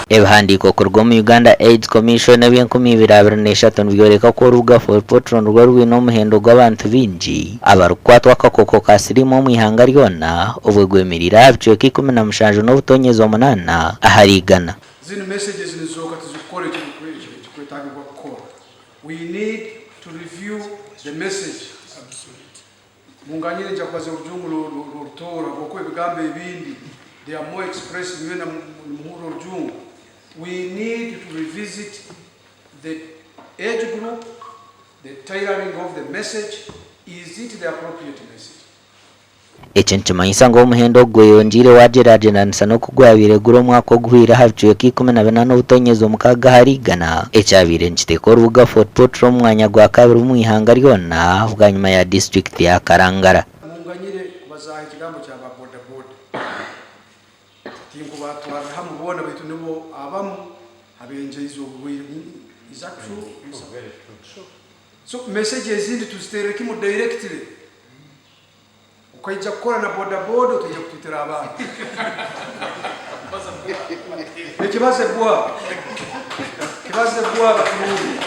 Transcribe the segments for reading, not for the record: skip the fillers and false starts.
Ebihandiiko kuruga omu Uganda AIDS Commission eby'enkumi ibiri abiri n'eshatu nibyoreka ku orubuga Fort Portal nirwo rwine omuhendo gw'abantu baingi abarikukwatwa akakooko ka siriimu omu ihanga ryona obwo gwemereire aha bicweka 17.8 ahari igana. Zinu messages nizooka tizikukora ekirikwetagibwa kukora. We need to review the message. Munganyire nja kubaza orujungu rw'Orutooro habwokuba ebigambo ebindi they are more expressive nywena nimuhurra orujungu. We need to revisit the age group, the tailoring of the message, is it the appropriate message? Eki nikimanyisa ngu omuhendo ogu gweyongyeire waagyeragyeranisa n'oku gwabaire guri omwaka oguhweire aha bicweka 14.6 ahari igana, ekyabaire nikiteeka orubuga Fort Portal omu mwanya gwa kabiri omu ihanga ryona bwanyima ya disiturikiti ya Kalangala. Munganyire kubazaaho ekigambo kya ba boda boda. Tinkubatwarira hamu boona baitu nibo abamu abengyeize oburwaire. Is that true? So message ezindi tuziterere kimu directly. Okaija kukora na boda boda otaija kutwitira abaana. Ekibazo ebbwa. Kibazo ebbwa baturungi.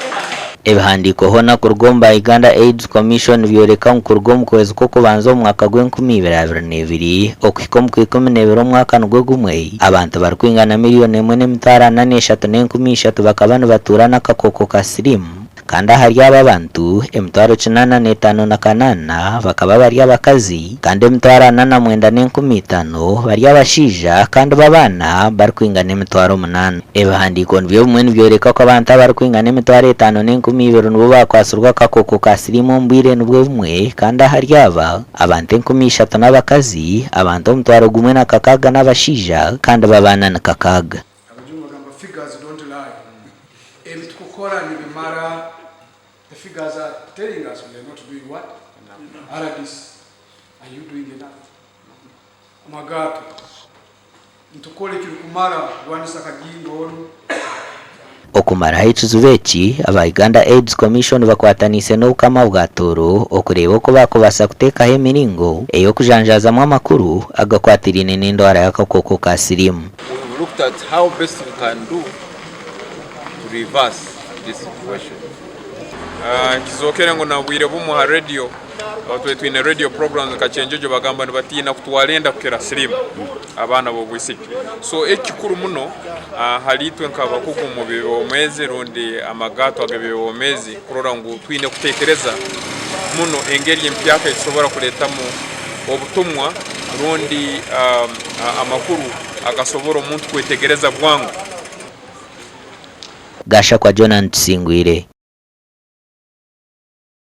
Ebihandiiko hoona kuruga omu ba Uganda AIDS Commission nibyoreka ngu kuruga omu kwezi kw'okubanza omu mwaka gw'enkumi ibiri abiri n'ebiri okuhika omu kw'ikumi n'ebiri omwaka nigwo gumwe, abantu barikwingana miriyoni emwe n'emitwaro ana n'eshatu n'enkumi ishatu bakaba nibatuura n'akakooko ka siriimu kandi ahari abo abantu, 805,800 bakaba bari abakazi kandi 49,500 bari abashaija kandi b'abaana barikwingana 8000. Ebihandiiko nibyo bimwe nibyoreka ku abantu abarikwingana 5002 nibo baakwatsirwe akakooko ka siriimu omu bwire nibwo bumwe kandi ahari aba, abantu 3000 n'abakazi, abantu 1600 n'abashaija kandi b'abaana ni kakaaga. Abajungu bagamba figures don't lie. Ebi tukukora nibimara, the figures are telling us we are not doing what? RDC, are you doing enough? Amagaato, nitukora ekirikumara kurwanisa akagingo onu? Okumaraho ekizibu eki, aba Uganda AIDS Commission bakwataniise n'Obukama bwa Tooro okureeba oku baakubaasa kuteekaho emiringo ey'okujanjaazamu amakuru agakwatiraine n'endwara y'akakooko ka siriimu. We've looked at how best we can do to reverse this situation. Kizookere ngu na bwire bumwe aha radio, twaba twine radio programs nka Kyenjojo bagamba nibatiina kutwara enda kukira siriimu abaana b'obwisiki. So ekikuru muno ahari itwe nk'abakugu omu by'obwomeezi rundi amagato ag'eby'obwomeezi kurora ngu twine kutekereza muno engeri empyaka ei tusobora kuleetamu obutumwa rundi amakuru agasobora omuntu kwetegereza bwangu. Gashakwa Jonan Tusingwire.